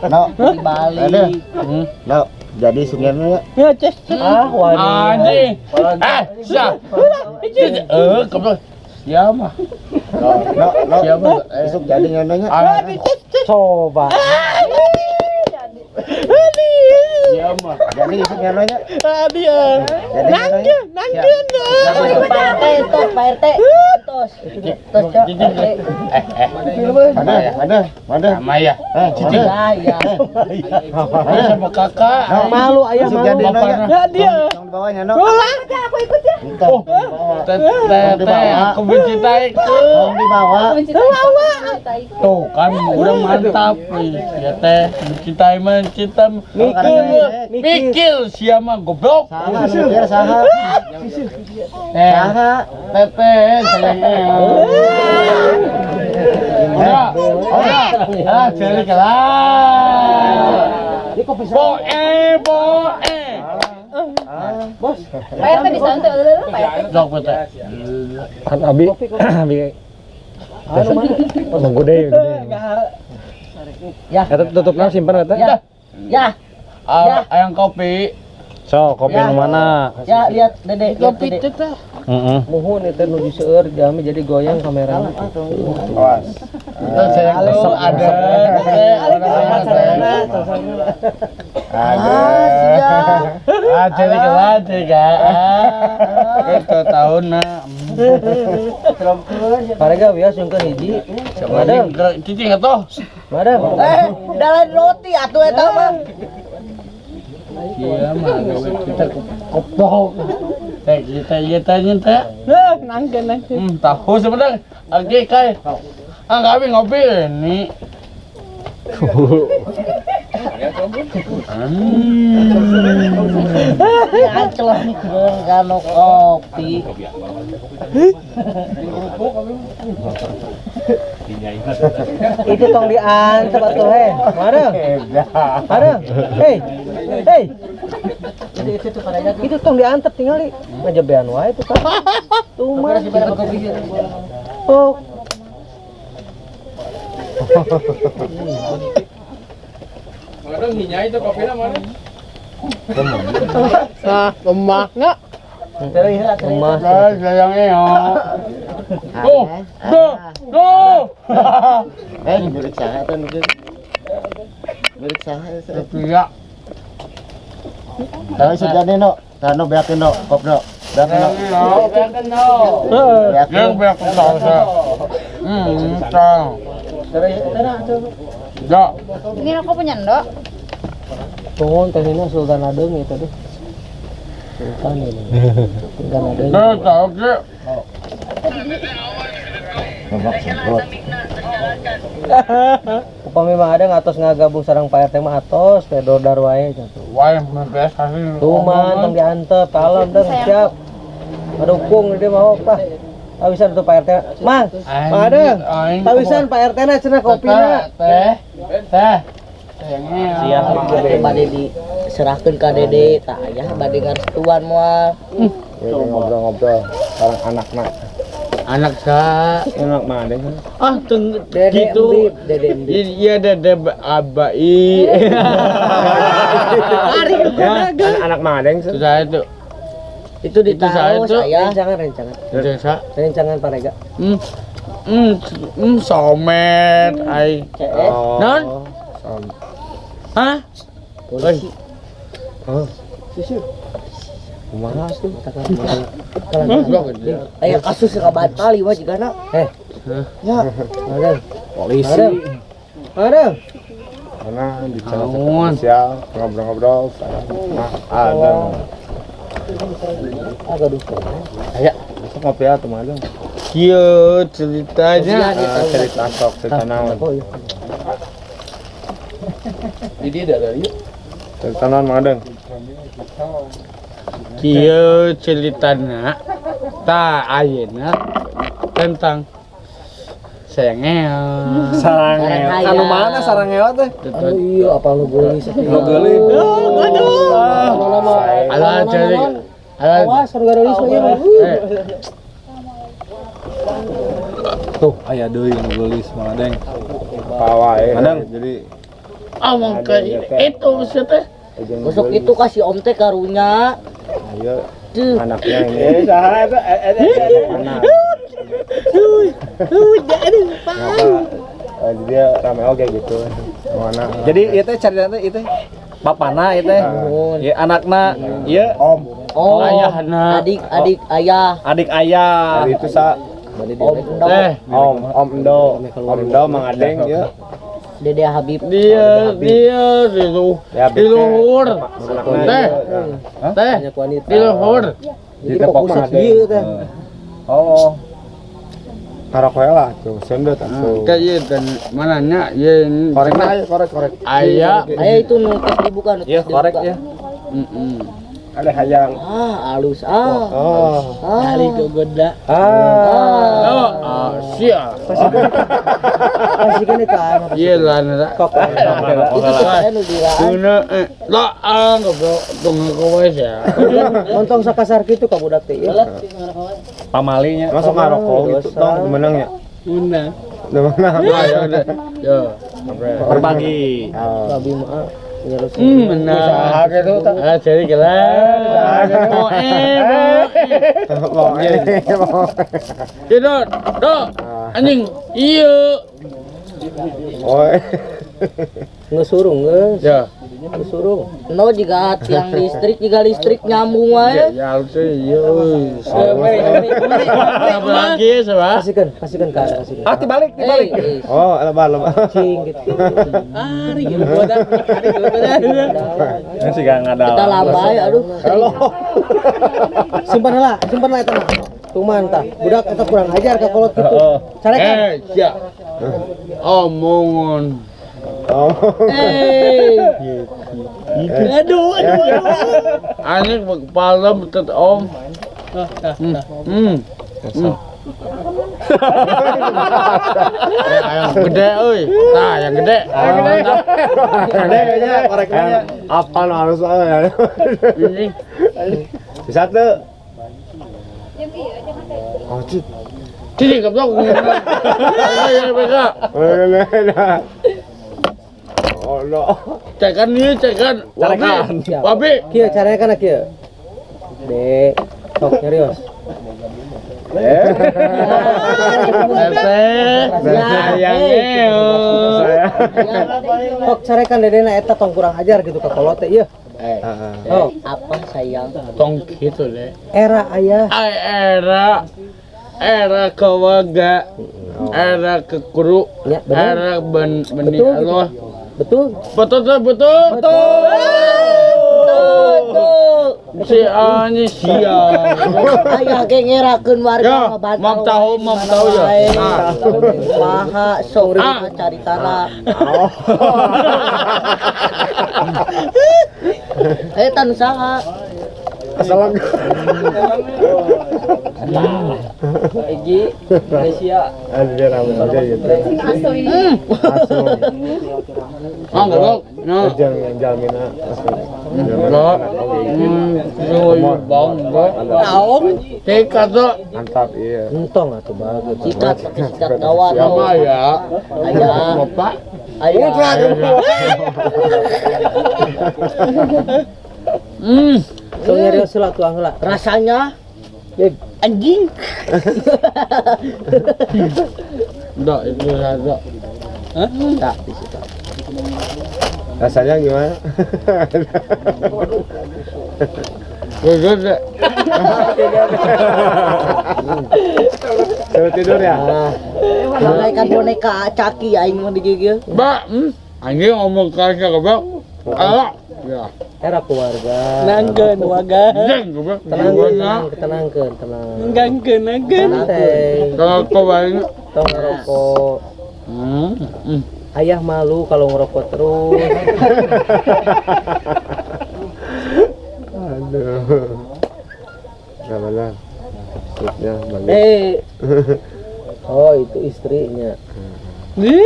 No, Di Bali. Ada. No, jadi sungiannya. Ya, ces. Ah, wani. Anjing. Eh, siap. Eh, goblok. Siapa mah? No, no. Siapa? Besok jadi nyononya. Ah, Coba. siapa mah? Jadi isuk nyononya. Dia. Jadi nyononya. Nangkeun. Pak RT, tos, Pak RT. Tos. Tos, Cok. Eh, eh. Mana? Mana? Mana? Sama ya. Eh, Cicing. mana? Ya, ya. Mana sama kakak? No. Malu ayah Isuk malu. jadi nyononya. Ya, dia. Tong di bawahnya, no. Aku ikut ya. Entah, Oh. tong di bawah. Teh, teh, teh, aku mencintaiku. Tong di bawah. Tuh kan udah mantap nih. Ya teh, mencintai mencintai. Mikir, Mikir siapa goblok. Saha, nu mikir saha? Teh, Saha? teh, teh, sayangnya. Udah, udah, ah, jadi kelar. Boe, boe. Bos. Pak RT bisa untuk Pak RT. Sok teh. Kan abi abi Anu mana? mau gede gede. Ya. Eta tutupna simpan eta. Ya. Ya. Ah, ayam kopi. So, kopi Ya. nu mana? Ya, lihat Dede, lihat Dede. Heeh. Muhun itu nuju seueur jami jadi goyang kameranya. Awas. Itu sayangku ada. Teh, ada. Ada. Ah, jadi kelar, jadi ah. Itu tahun nah. Parega wios nyungkeun hiji. Madam, Cicing atuh. madam. Eh, dalan roti atuh eta mah. Iya mah gawe kita kopok. Teh kita iya tanya teh. Nangkeun, nangkeun. Tahu sebentar. Oke, kai. Ah, kami ngopi ini. Ya celongkeun kana kopi. Itu tong diantep atuh he. Madam. Madam. Hei. Hei. Itu tong diantep tinggal di ngajebean wae tuh kan. Tuh mah. Oh. Nah, lemah enggak? Lemah. Eh, sayangnya ya. Tuh, tuh, tuh. Eh, milik saha eta nu kieu? Milik saha eta? Iya. Tahu isuk jadi no. Tah no beakeun no, kop no. Beakeun no. Beakeun. Yang banyak tahu saya. Tahu. Ya. Ini aku punya ndok. Tunggu teh ini Sultan Adeng itu deh. Sultan ini. Sultan Adeng. Eh, tahu ke. Goblok semprot. Upami mah ada ngatos ngagabung sareng Pak RT mah atos teh dodar wae gitu. Wah, yang beres hasil. Tuman tong diantep kalem deng siap. Ngedukung dia mau apa? Tawisan tuh Pak RT. Mang, Mang Adeng. Tawisan Pak RT na cenah kopina. Teh, teh. Sayangnya. Siap. Bade diserahkeun ka Dede, tah aya bade ngarestuan moal. Ya, ngobrol-ngobrol bareng anak-anak. Anak saya. Enak mah deh. Ah, teng Dede gitu. Embib, Dede Embib. Iya, Dede Abai. Ya, anak madeng Itu saya itu. Itu Itu saya ditaruh itu. saya. Rencangan, rencangan. Itu saya. Rencangan Pak Rega. Somet ai. CS. Non? Hah? Polisi. Oh. Kumaha tuh? Aya kasus ka bantal ieu mah jigana. Eh, Ya, Adeng. polisi. Adeng. Karena di channel Naon? sosial ngobrol-ngobrol saya nah, ada. Agak duka. Aya. Besok ngopi atuh mah dong. Kieu ceritanya. Ah, cerita sok cerita naon. Oh iya. Jadi ada dari Cerita naon Mang Adeng? Kieu ceritana ta ayeuna tentang sayangnya. Sarangeo. Anu mana sarangeo teh? Aduh iya apa lu geulis. Nu geulis. Aduh. Alah jadi alah Awas nu geulis mah ieu. eh, Tuh, aya deui nu geulis Mang Adeng. Apa wae. Adeng. Jadi Omong ke itu sih teh. Besok itu kasih om teh karunya. Ayo Tuh. anaknya ini. Anak. Dia rame oke gitu. Mana? Jadi ieu teh carita teh ieu teh bapana ieu teh. Ieu anakna, ieu Om. Oh, Ayahna. adik adik ayah. adik ayah. Dari itu sa Om Endo, Eh, Om Om Endo, Om Endo Mang Adeng ya. Dede Habib. dia dia di lu Ya, di luhur. Anaknya Teh. iya. Teh, Banyak wanita. di luhur. Jadi fokus ieu teh. Oh. Taruh lah tuh, sendot atuh. Kayak ieu teh mananya ieu Korek lah, korek korek. aya. Ayah itu nu tos dibuka, nu tos Iya, korek dibuka. ya. Heeh. Ada hayang. Ah, halus ah. Oh. Ah. Ah. Oh, ah, sia. Kasihkan itu ah. Ieu lah na. Kok. Itu saya nu diraan. Guna eh lah ah goblok tunggu kowe ya. Ontong sakasar kitu ka budak teh. Ieu. Pamalinya. Masuk ngarokok gitu tong menang ya. Menang. Menang. Ya ya. Berbagi. Babi mah nyerus. Menang. Ah, jadi gila. Oh, eh. Tidak, dok. Anjing, iya. Oh. Geus surung geus. Ya. Geus surung. No juga tiang listrik juga listrik nyambung wae. Ya, harusnya iya. Apa lagi ya, Sobat? Kasihkan, kasihkan ka kasihkan. Ah, dibalik, dibalik. Eh, Oh, lebar lebar. Cing gitu. Ini sih gak ngadal. kita lambai aduh. Halo. Simpan heula, simpan lah eta mah. Tuman tah. Budak eta kurang ajar ka kolot kitu. Carekan. Eh, ya. Omongan. Oh. Eh, Aduh, aduh, aduh. Anjing kepala betet om. Hmm. Yang gede, euy. Nah, yang gede. Mantap. Gede kayaknya koreknya. Apa nu harus ya. Ini. Bisa tuh. Oh, cit. Sini goblok. Ayo, mereka. Oh, no. Cekan ini, cekan. Wabi. Wabi. Kieu carekan kieu. Dek, sok nyerios. Teteh. Sayangnya. Saya. Sok carekan dedena eta tong kurang ajar gitu ka kolot teh ieu. Oh, apa sayang? Tong gitu deh. era ayah. Ai era era kewaga, era kekuru, Ya, benar. era ben beni Betul, gitu. Allah. Betul. Betul betul betul. Betul. Si ani sia. Ayah ge ngerakeun warga Ya, ngebantal mam tahu, wae, mam mana tahu ya. wae. Ah. Paha sok Ah. cari tanah. Eh tan usaha. Asal Egi Malaysia. Ada rame aja gitu. Asli. Langsung. Ah, goblok. Nah. Jangan jalmina langsung. Enggak. Bang, enggak. Sikat tuh. Mantap iya. Entong atuh bagus. Sikat pakai sikat gawat. Sama ya. Ayah. Bapak. Ayah. Hmm. Sok nyerios heula tuang heula. Rasanya Beb, anjing. Enggak, itu ada. Tak di situ. Rasanya gimana? Gede. Coba tidur ya? Bagaikan boneka caki aing mah digigil. Mbak, anjing ngomong kasar goblok. Alah. Ya. era keluarga. Nangkeun waga. Anjing goblok. Tenangkeun, tenangkeun, tenang. Nangkeun nangkeun. Santai. Kalau kau balik. Tong ngerokok. Hmm. Ayah malu kalau ngerokok terus. Aduh. Enggak benar. Maksudnya balik. Eh. Oh, itu istrinya.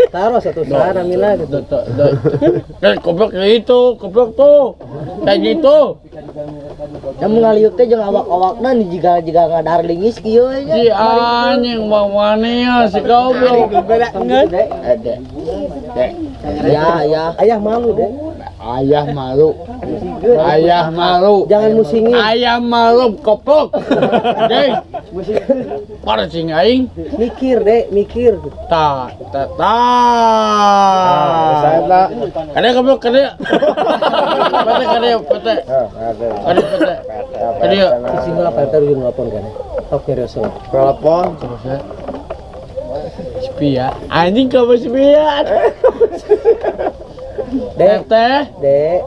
Taruh satu sana Mina gitu. Eh, goblok itu, goblok tuh. Kayak gitu. Namun ngaliuk teh jeung awak-awakna nih jiga-jiga ngadarlingis kieu nya. Si anjing wani ya si goblok. Dek. Dek. Ya, ya. Ayah malu, Dek. Ayah malu. Ayah malu. Jangan musingin. Ayah malu koplok. Dek. Parcing aing. Mikir, Dek, mikir. Ta ta ta. Saya tak. Kada goblok kada. Pete kada pete. Kada pete. Kada. Sisi heula Pak RT ujung nelpon kan. Tok nyarios heula. Telepon. Sepia. Anjing kamu sepia. Dek, Teh. Dek.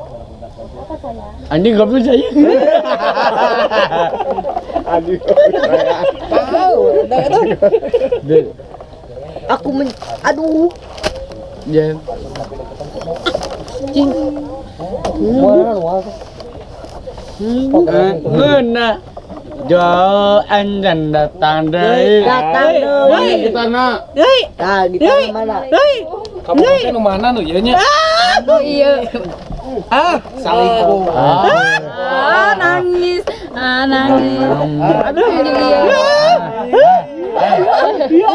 Anjing goblok saya. Aduh. Tahu, Dek. Aku men aduh. Ya. Moal moal. Ngena. Jo anjan datang deui. Datang deui. Kita na. Tah, di tanah mana? Kamu teh nu mana nu ieu nya? Iya. Salingkuh. Ah, nangis. Ah, nangis. Aduh. Iya.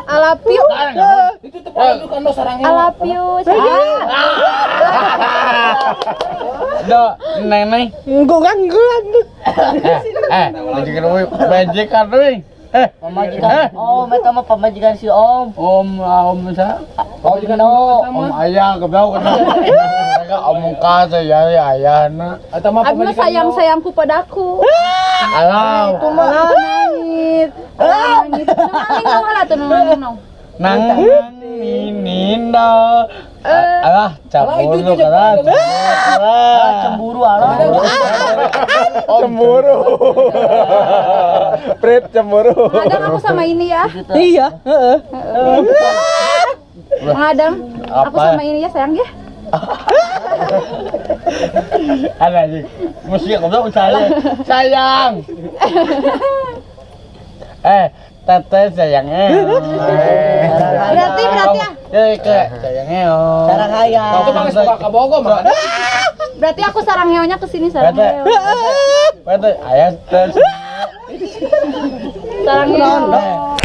I love you. Itu teh padu kan sarangnya. I love you. Do, neng neng. Nggugang nggugang. Majikan euy, majikan euy. Pamajikan. Om, eta mah pamajikan si Om. Om, om sa? Om no. Om ayah goblok kena. Mereka omong ka saya ayahna. Eta mah Abi mah sayang-sayangku padaku. Alah. Ah, nangis. Ah, nangis. Nangis nong lah tuh nangis nong. Nang nindo. Alah, cemburu kan. Cemburu alah. Cemburu. Prit cemburu. Mengadang aku sama ini ya. Iya, heeh. Mengadang aku sama ini ya sayang ya. Ada anjing. Mesti goblok saya. Sayang. Teteh sayangnya. Berarti berarti ya. Sayangnya. Sarang hayang. Itu mah geus buka ka Bogor mah. Berarti aku sarang heonya ke sini sarang heo. Berarti ayah teh. Sarang heo.